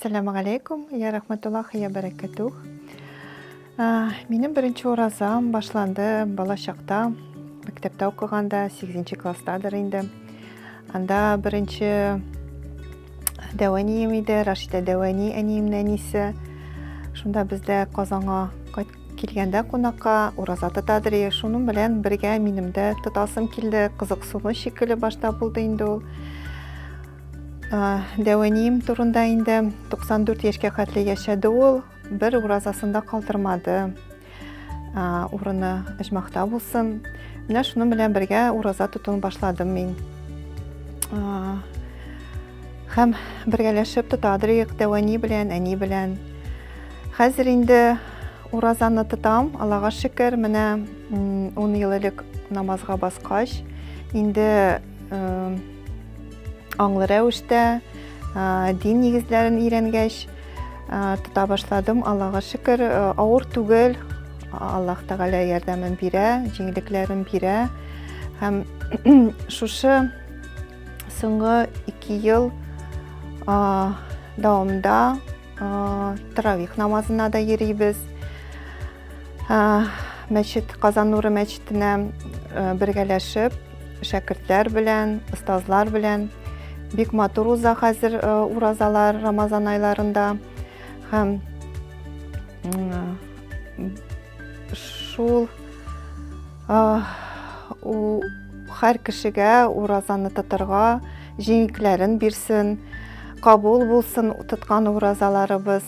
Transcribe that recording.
Әссәламу алейкум, я рахматуллахи я бәрәкәтүх. Минем беренче уразам башланды бала чакта, мәктәптә укыганда, 8 класстадыр инде. Анда беренче дәү әнием иде, Рашидә дәү әни, әниемнең әнисе. Шунда бездә Казанга килгәндә кунакка ураза тотадыр. Шуның белән бергә минем дә тотасым килде, кызыксыну шикелле башта булды инде ул. Дәү әнием турында инде 94 яшькә хәтле яшәде ул, бер уразасын да калдырмады. Урыны оҗмахта булсын. Менә шуның белән бергә ураза тотуны башладым мин. Һәм бергәләшеп тотадыр идек дәү әни белән, әни белән. Хәзер инде уразаны тотам, Аллага шөкер, менә 10 ел элек намазга баскач, инде аңлы рәвештә дин нигезләрен өйрәнгәч тота башладым. Аллага шөкер, авыр түгел. Аллаһ Тәгалә ярдәмен бирә, җиңеллекләрен бирә. Һәм шушы соңгы 2 ел дәвамында таравих намазына да йөрибез. Мәчет, Казан нуры мәчетенә бергәләшеп, шәкертләр белән, остазлар белән бик матур уза хәзер уразалар Рамазан айларында. Һәм шул һәр кешегә уразаны тотарга җиңлекләрен бирсен, кабул булсын тоткан уразаларыбыз.